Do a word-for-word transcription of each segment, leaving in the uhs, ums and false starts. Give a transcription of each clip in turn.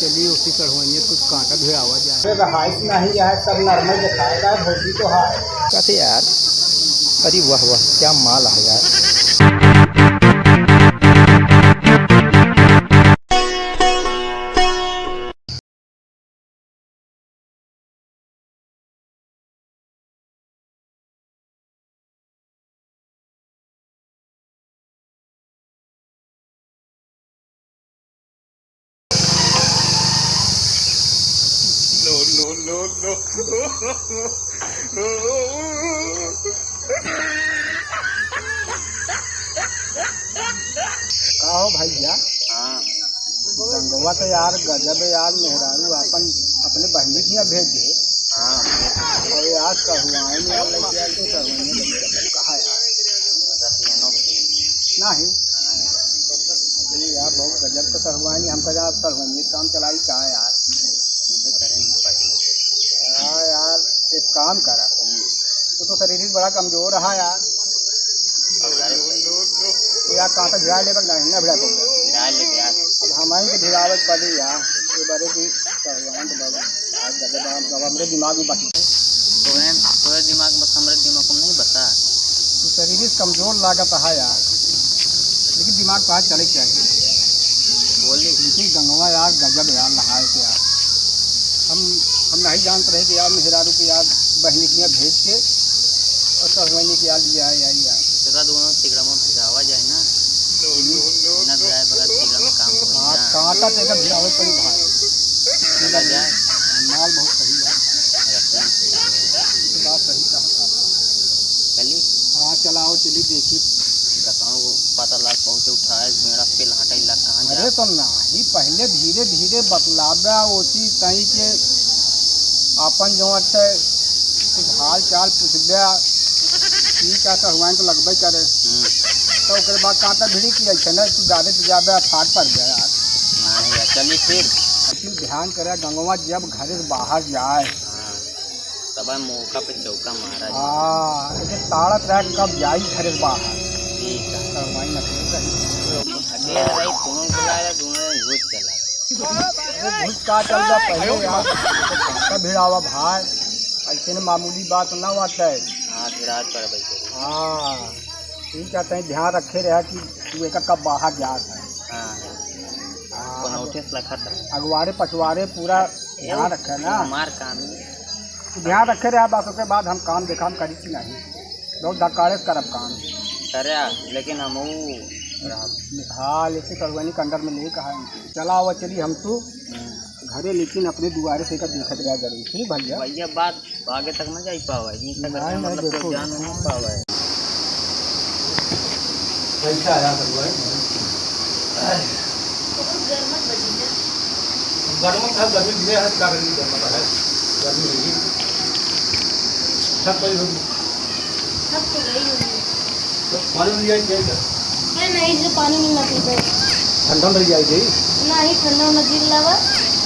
चलिए, उसी चढ़वइया कुछ कांटा भिड़ावा जाए। अरे, रहाइश नहीं है, सब नॉर्मल दिखाएगा, धोती तो है। कैसे यार? अरे वाह वाह, क्या माल है यार। No, no, no, no। का हो भैया? हाँ। गंगवा तो यार गजब है यार, मेहरारू आपन अपने बहिनी के यहाँ भेज दे। हाँ। और यार सहुआइन यार लेके आए तो सहुआइन कहाँ यार? रसियनो के। नहीं। हाँ। अरे यार बहुत गजब का सहुआइन, हमका जहाँ सहुआइन काम चलाई का यार? हाँ यार, एक काम करा। हम्म। तू तो शरीर ही बड़ा कमजोर रहा यार। अब यार, तो यार, कांटा भिड़ा लेबे कि नहीं, ना भिड़ा पाऊंगा। भिड़ा लेबे यार। अब हमारे के भिड़ावे के पड़ी यार। ये बारे की तो यार, तो बाबा, आज ज्यादा बाबा, बाबा, हमरे दिमाग में बस। तो है, तोरे दिमाग में बस, हमरे दिमाग में नहीं बसा। तू शरीर से कमजोर लागत है यार, लेकिन दिमाग तो आज चले के चाहिए। बोली। लेकिन गंगवा यार, गजब यार, नहाए के यार। हम, हम नहीं जानत रहे कि यार मेहरारू के यार बहिनी के यहाँ भेज के और सहुआइन के यहाँ लिया है यार, यार। तेरा दोनों तिगड़ा में भिड़ावा जाए ना। हम्म। ना भिड़ाए बगैर तिगड़ा में काम होई हाँ, ना। कांटा तो एकर भिड़ावे पड़ी भाई। चला जाए। माल बहुत सही है। रखना चाहिए। ये बात सही कहा था। चली? हाँ, चलाओ, चली देखी। बताओ, पता लग पहुँचे उठाए, मेरा पेल हटाई लग कहाँ जा। अरे तो नहीं, पहले धीरे धीरे बतलाबे, ओसी तई के आपन जो अटे कुछ हाल चाल पूछबे, ठीक है, तो हुआइन तो लगबे करे। हम्म। तो ओकरे बाद कांटा भिड़ी कि ऐसे ना, तू ज्यादा तू ज्यादा फाट पड़ गया यार। नहीं यार, चली फिर। तू ध्यान करे, गंगवा जब घर से बाहर जाए, हाँ। तब मौका पे चौका मारा जाए। हाँ, ऐसे ताड़त रह कब जाई घर से बाहर। ठीक है। तो वहीं नकली कहीं। अकेले भाई, दोनों को लाया, दोनों घुस चला। अरे घुस का चल जा पहले यार, तो कांटा भिड़ावा भाई, ऐसे ने मामूली बात ना होता है। हाँ, फिर आज पर भाई। हाँ, ठीक है, तैं ध्यान रखे रहा कि तू एक कब बाहर जात है। हाँ। हाँ, बनौटे से लखत है। अगवारे पछवारे पूरा ध्यान रखे ना। मार काम। तू ध्यान रखे रहा, बस ओके बाद हम काम देखा, हम करी कि नहीं। बहुत धक्काड़े से करब काम। करे, लेकिन हम ऊ रहब। हाँ, लेकिन सहुआइन के under में नहीं कहा इनके। चला, आवा, चली हम तू हम्म। घरे, लेकिन अपने दुआरे से एकर देखत रहा जरूर, ठीक भैया? भैया, बात आगे तक न जाई पावे, जिन तक नहीं, अपना नहीं, मतलब कोई बिल्कुल। जान न पावे। कैसा आया सब भाई? बहुत गर्मत बा जीजा। गर्मत है, गर्मी भी है, का करेंगे, गर्मत है, गर्मी है। छत पर ही होगी। छत पे गई होगी। तो पानी नहीं आई क्या इधर? अरे नहीं, जो पानी नहीं ना पीबे। ठंडा नहीं आई गई? नहीं, ठंडा उंडा जी लावा।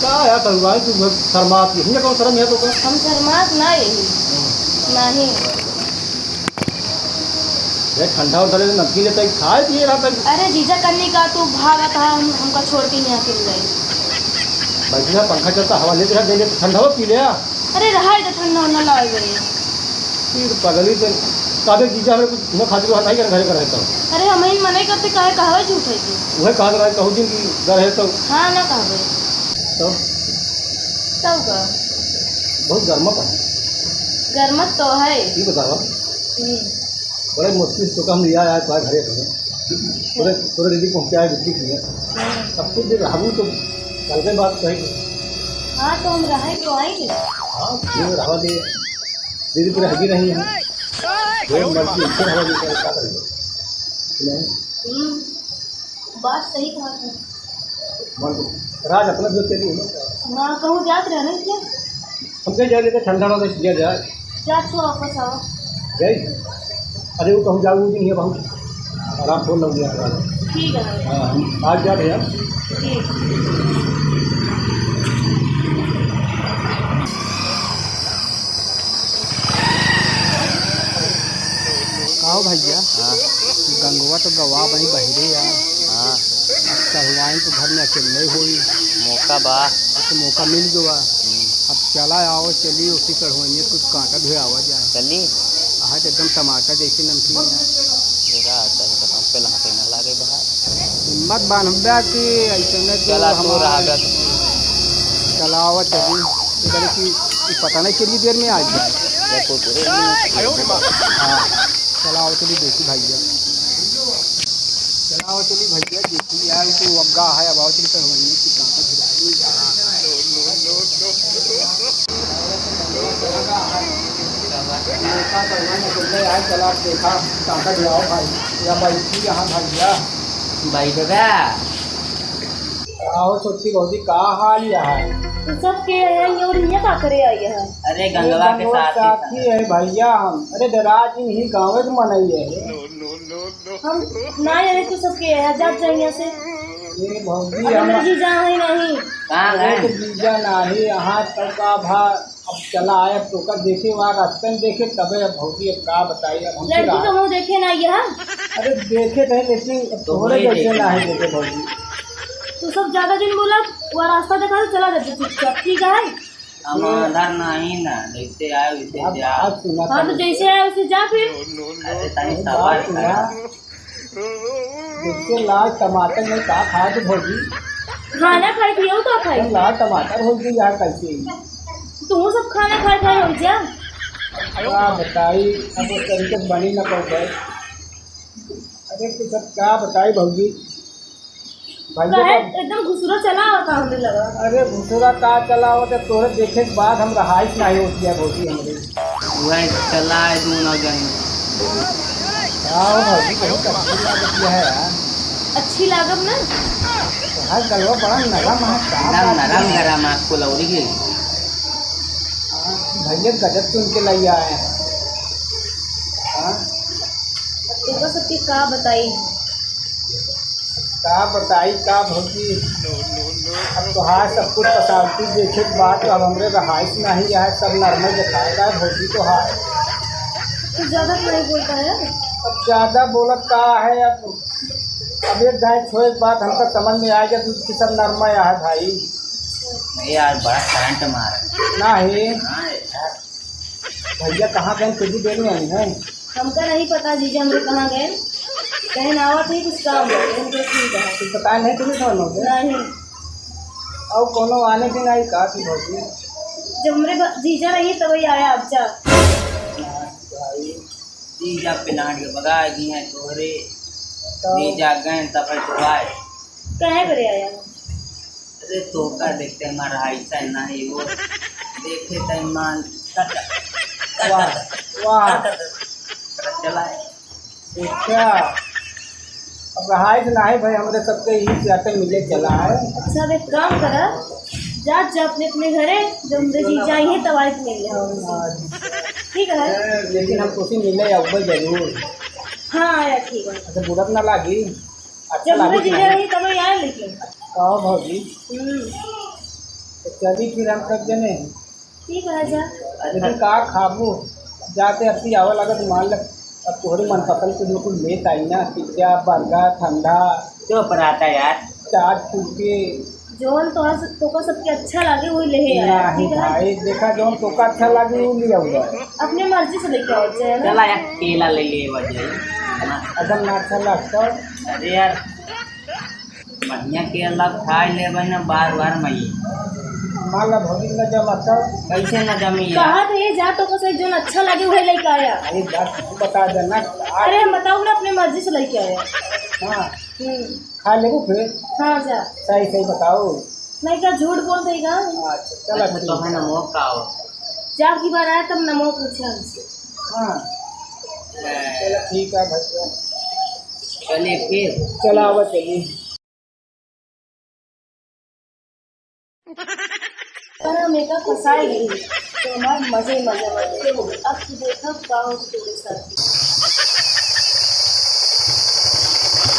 का यार, सलमान, तू शर्मात ही। हमने कौन शर्म है तो का? हम शर्मात ना यही। हम्म। नहीं। ये ठंडा उंडा ले, नमकीन लेता है, खाए पिए रहा था। अरे जीजा, कन्नी का तू भागत हा, हम, हमका छोड़ के यहाँ अकेले। भाई, पंखा चलता, हवा लेते रहा, दे ले, ठंडा हो, पी ले आ। अरे रहा, इधर ठंडा उंडा लावे गए। ई तो पगली तो काबे जीजा हमरे कुछ न खातिर वहाँ नहीं कर घरे कर रहता हूँ। अरे हम ही मना करते, काहे कहवे झूठ है कि? वह कहा रहा कहू दिन की घर है तो। हाँ, ना कहवे। तो? तब का? बहुत गर्मत है। गर्मत तो है। ये बताओ। हम्म। बड़े मुश्किल से तो हम लिया आया था घरे पर। पूरे, पूरे दीदी पहुँचाए बिजली की है। हम्म। सब कुछ भी रहू तो कल के बात कही। हाँ, तो हम रहे तो आएंगे। हाँ, ये रहा दे। दीदी पूरे हगी नहीं है। जो मर्जी उससे रहा दे, क्या करेंगे? नहीं। हम्म, बात सही कहा था। मान लो, राज अपना जो चलिए ना। हाँ, कहूँ जात रहे ना क्या? हम कहीं जाए लेकर ठंडा ना किया जाए। जा, अच्छा, वापस आओ। गई? अरे, वो कहूँ जाओ, वो दिन है, बहुत आराम, फोन लग गया हमारा। ठीक है। हाँ, हम आज जा रहे हैं। ठीक। का हो भैया? हाँ। गंगवा तो गवा बनी बहिरे यार। हाँ। अब सहुआइन तो घर में चल नहीं होई। मौका बा। अब तो मौका मिल गवा। हम्म। अब चला आओ, चली उसी कढ़वइया कुछ कांटा धोआवा जाए। चली। हाँ, तो एकदम टमाटर जैसे नमकीन है। देखा, तो पहले हाथे न लागे बाहर। हिम्मत बांध बा कि ऐसे में तो चला, तू हमारा रहा बा। चलावा चली। इधर की, कि पता नहीं कितनी देर में आ जाए। या कुरकुरे नहीं। हाँ, चलावा चली, देखी भैया। चलाओ चली भैया, देखी यार, तो अग्गा है, अब आओ चली, तो वहीं की कांटा भिड़ा दी यार। देखा, तो वहीं निकल गए यार, चला देखा, कांटा भिड़ाओ भाई, या बैठी यहाँ भैया। बैठ बे। आओ छोटकी भौजी, का हाल या है? तू सब के है, ये और ये का करे आई है? अरे गंगवा के गंगवा साथी साथी है। है भैया हम। अरे डरा जी, यही गाँव के मनई है। हम ना जाने तू सबके यहाँ जात जाए यहाँ से। ए भौजी, अरे हम मेरे जीजा है नहीं। कहाँ अरे है? तो जीजा नाही, यहाँ तक का भा, अब चला आए, अब तोका देखे, वहाँ रास्ते में देखे, तबे अब भौजी, अब का बताई, अब हमसे लड़की रात तो मुँह देखे ना यहाँ। अरे देखे थे, लेकिन अब तो तोहरे वही जैसे देखे। नाही देखे भौजी। तू सब ज्यादा दिन बोला, वह रास्ता देखा तो चला जाते चुपचाप, ठीक है? हम आधा नहीं ना, जैसे आए वैसे अब जा। बात सुना हाँ, तो तनी। जैसे आए वैसे जा फिर। अरे तनी अब सबर बात सुना। करा। जैसे लाल टमाटर नहीं का खाए तो भौजी। खाना खाए पियो तो खाए। अरे लाल टमाटर हो गई यार, कैसे? तू सब खाना खाए खाए हो जा। का बताई, अब उस तरीके से बनी ना पड़ जाए। अरे कुछ अब का बताई भौजी। भैया काहे का एकदम घुसुरा चला आवत हमरे लगा? अरे घुसुरा का चला आवत है, तोहरे देखे के बाद हम रहाइश नाही होती है भौजी हमरे। वह चला है दोनों जन। हाँ हो भौजी, बहुत अच्छी लागत है यार। अच्छी लागब ना? तोहार गलवा बड़ा नरम है, का एकदम बात नरम है? गरम है, फुलौरी के। हाँ, भैया गजब चुन के लाई आए हैं। हाँ? अब तोहरा सबके का बताई? का बताई का भौजी, अब तोहार सब कुछ फसालती देखे के बाद तो अब हमरे रहाइश नाही है, सब नरमे देखाए बा भौजी तोहार। तू ज्यादा तो नहीं बोलता है? अब ज्यादा बोलत का है, अब, अब एक दाई छोए के बाद हमका समझ में आ गया, तू कि सब नरमा है भाई। नहीं यार, बड़ा करंट मारा। नाही। हाँ यार। भैया कहाँ गए, कुछ भी देर में आई हैं? हमका नहीं पता जीजा हमरे कहाँ गए। बहन आवत ही कुछ काम है, हम तो ठीक है। कुछ पता नहीं तुम्हें कौन हो गए? नहीं। और कोनो आने के नहीं का थी भौजी? जब हमरे ब-, जीजा रही तब ही आया अब जा। भाई, जीजा पिलांट के भगा दिए तोहरे। तो जीजा गए तब तो आए। काहे करे आया? अरे तोहका देखते हमारा ऐसा नहीं वो देखे तय मान कट, कट, वाह, कट, वाह। कट, कट, कट, चला है। अच्छा, अब रहाइश नाही भाई, हमरे सबके यही जाते मिले चला है। अच्छा, अब एक काम करा, जा, जा अपने, अपने घरे, जब हमरे जीजा आई हैं, तब आए के मिल लेहा हमसे। अच्छा। ठीक है? लेकिन हम तुसी मिले आउबे जरूर। हाँ, आया, ठीक है। अच्छा, बुरा तो ना लागी? अच्छा जब हमरे लागी जीजा नहीं? रही, तब आया, लेकिन। कहो भौजी। हम्म। तो चली फिर हम सब जने। ठीक है, जा। लेकिन का खाबू? जाते अस्सी आवे लगा तो मान ले, अब तोहरे मनपसंद के बिल्कुल लेत आई ना, पिज्जा, बर्गर, ठंडा। चुप रहता यार। चाट, फुलकी। जौन तोहरा से, तोका सबके अच्छा लागे, वही लेहे आया, नाही ठीक है? भाई, देखा, जौन तोका अच्छा लागे, वो ले आऊंगा। अपने मर्जी से लेके आओ, चाहे ना। चला यार, केला ले ले, वजह। अगर ना अच्छा लगता। अरे यार, बढ़िया के अलग खाए लेबे ना बार बार मई। मान ला भौजी ना जमा तब। कैसे ना जमी यार? कहा थे जा तो कसे जोन अच्छा लगे वही लेके आया। अरे बात तू बता देना। अरे हम बताओ ना अपने मर्जी से लेके आया। हाँ। हम्म। खा लेबू फिर? हाँ जा। सही सही बताओ। नहीं क्या झूठ बोल देगा? अच्छा चला अच्छा, ठीक तो है ना है। मौका हो। जा की बार आया तब नमो पूछे हमसे। हाँ। चला ठीक है भैया। चलिए फिर। चला आवा चलिए। पर हम एका फंसाए गई, तो हमार मजे, मजे, मजे। अब तू देखब का हो तोरे साथ।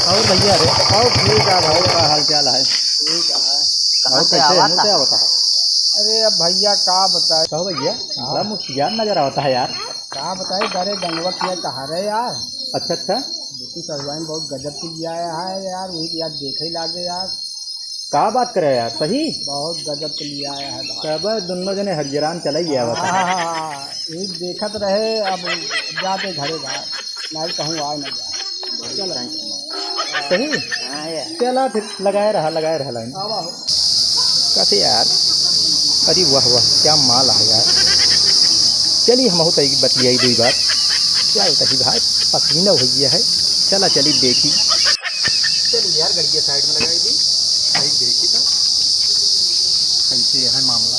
और भैया रे, और ठीक है भाई, का हाल चाल है? ठीक है। कहाँ और से कैसे आवता? मुँह से आवता है? अरे अब भैया का बताए? कहो भैया, हाँ। बड़ा मुखिया नजर आवता है यार। का बताए, घरे गंगवा किया कहा रहे यार। अच्छा, अच्छा। बेटी ससुराल में बहुत गजब की किया है यार, वही यार देखे ही लागे यार। का बात करे यार, सही? बहुत गजब के लिया आया है भाई। तब दुन्नो जने हरिजरान चलई आवत है। हाँ, हाँ, हाँ, हाँ। ई देखत रहे, अब जाते घरे भाई, नहीं कहूँ आए ना जाए। चलो। सही? हाँ यार। चला फिर, लगाए रहा, लगाए रहा लाइन। आवा हो। कैसे यार? अरे वाह वाह, क्या माल है यार। चली हमहू तई बतियाई दुई बात। चल तही भाई, पसीना हो गया है। चला चली देखी। चल यार, गड़िया साइड में लगाई दी। भाई देखी तो कैसे है मामला।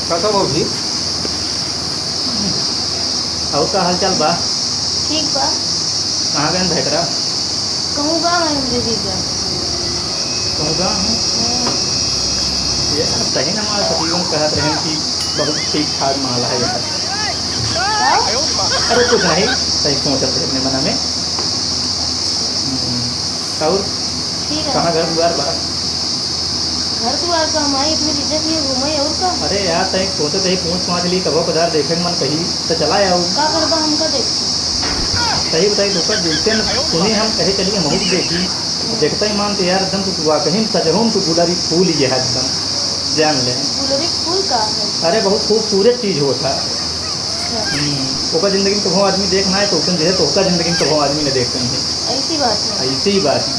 का, का भौजी? और का हालचाल बा? ठीक बा। कहाँ गए भैतरा? कहूँ गा है हमरे जीजा। कहूँ गा है? हाँ। ये सही ना, हमारे सतीवन कहत रहे कि बहुत ठीक ठाक माल है ये। का? अरे कुछ नहीं, सही सोचत रहे अपने मना में। हम्म, और ठीक है। कहाँ घर दुआर बा? घर दुआर तो हम आई अपने जीजा के घूमे, और का? अरे यार, तय सोचत ही पूछ पाछ ली, कभो कदार देखे के मन कही, तो चला आओ। का करबा हमका देख के? सही बताई तो कर, जैसे न सुने हम कहे चली हम बहुत देखी, देखते ही मान तो यार एकदम तू वाकई में सचहू में तू गुलाबी फूल ही है एकदम, जान ले। गुलाबी फूल का है? अरे बहुत खूबसूरत चीज होता। अच्छा। हम्म, ओकर जिंदगी में कभो आदमी देख ना है, तो ओकर जैसे तो ओकर जिंदगी में कभो आदमी ने देख नहीं है। ऐसी बात है। ऐसी ही बात है।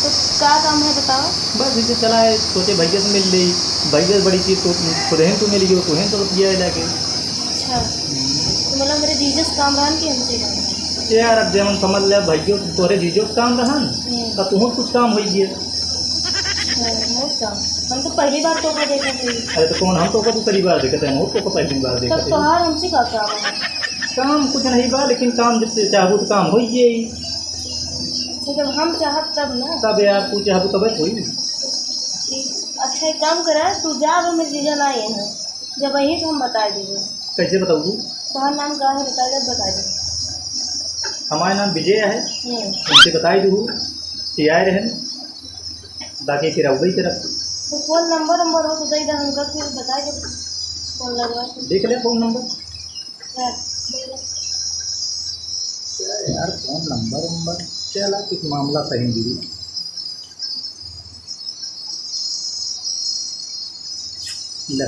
तो का काम है बताओ? बस इसे चला है, सोचे भैया से मिल ली, भैया से बड़ी चीज तो खुद ही तो मिल गई, तो ही तो रुपया है लाके। अच्छा। हम्म। तो मतलब मेरे जीजा से काम रहन कि हमसे काम रहन? यार अब जब हम समझ ले भैया तोरे जीजो के काम रहन, हम्म। तो तुहूँ कुछ काम हो गया। अच्छा, बहुत काम। हम तो पहली बार तोका देखा थे। अरे तो कौन, हम तोका तो पहली बार देखा थे, हम तोका पहली बार देखा तब थे। तोहार हमसे का काम है? काम कुछ नहीं बा, लेकिन काम जब से चाहबू तो काम हो ही जाई। अच्छा, जब हम चाहब तब ना। तब यार तू चाहबू तबे होई। ठीक, अच्छा एक काम करा, तू जा, अब मेरे जीजा ना आए हैं, जब वहीं तो हम बता देंगे। कैसे बताऊ तू? तोहार नाम का है बता दे, बता दे। हमारा नाम विजय है। हम्म। उनसे बताई दू कि आए रहन, बाकी फिर अब वही तरफ। तो फोन नंबर नंबर हो तो दे दे हमका, फिर बताई दे फोन लगवा के। देख ले फोन नंबर। हाँ, दे दे। क्या यार, फोन नंबर नंबर, चला कुछ मामला सही दीदी। ले।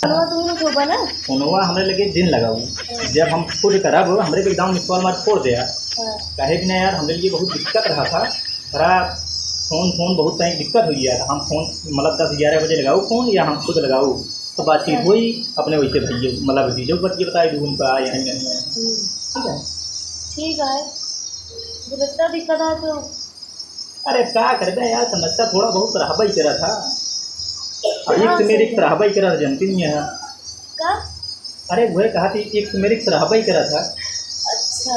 फोनवा तू ही उठोबा ना? फोनवा हमरे लगे जिन लगाऊ। हाँ। जब हम खुद करब, हमरे पे एकदम मिस कॉल मार फोड़ दे यार। हाँ। काहे कि ना यार, हमरे लिए बहुत दिक्कत रहा था। बड़ा फोन, फोन बहुत टाइम दिक्कत हुई यार। हम फोन, मतलब, दस ग्यारह बजे लगाऊ फोन या हम खुद लगाऊ, तो बातचीत हाँ। हुई अपने वैसे भैया, मतलब, जीजो बतिया बताई दू उनका, यहाँ नहीं है। हम्म। ठीक है। ठीक है। जब इतना दिक्कत है तो अरे का करबे यार, समस्या थोड़ा बहुत रहबे ही करा था। अब हाँ, एक से मेरे सही एक है। रहबे ही करा था, जनती नहीं है। का? अरे वह कहा थी एक से मेरे एक रहबे ही करा था। अच्छा।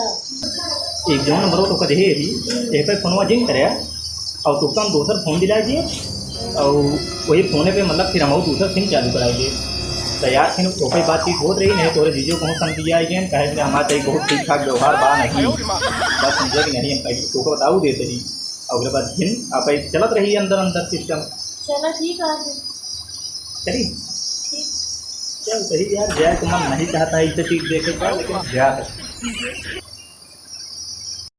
एक जौन नंबर तो कदे ही, हम्म। एक पे फोनवा जिन करे, और तो हम दोसर फोन दिला दिए, और वही फोने पे मतलब फिर हम दूसर सिम चालू कराई दिए। तो यार फिर ओपे बातचीत होत रही, नहीं तोरे जीजो कहूँ समझ आई गए, कहे कि हमारे तो बहुत ठीक ठाक व्यवहार बा नहीं, बस समझे कि नहीं, हम कहीं तो बताऊ देते ही। और ओकरे बाद फिर आप चलत रही अंदर अंदर सिस्टम। चलो ठीक है फिर। चली? ठीक। चल सही यार, जाए तो मन नहीं चाहता है इसे चीज देखे का, लेकिन जा सकते।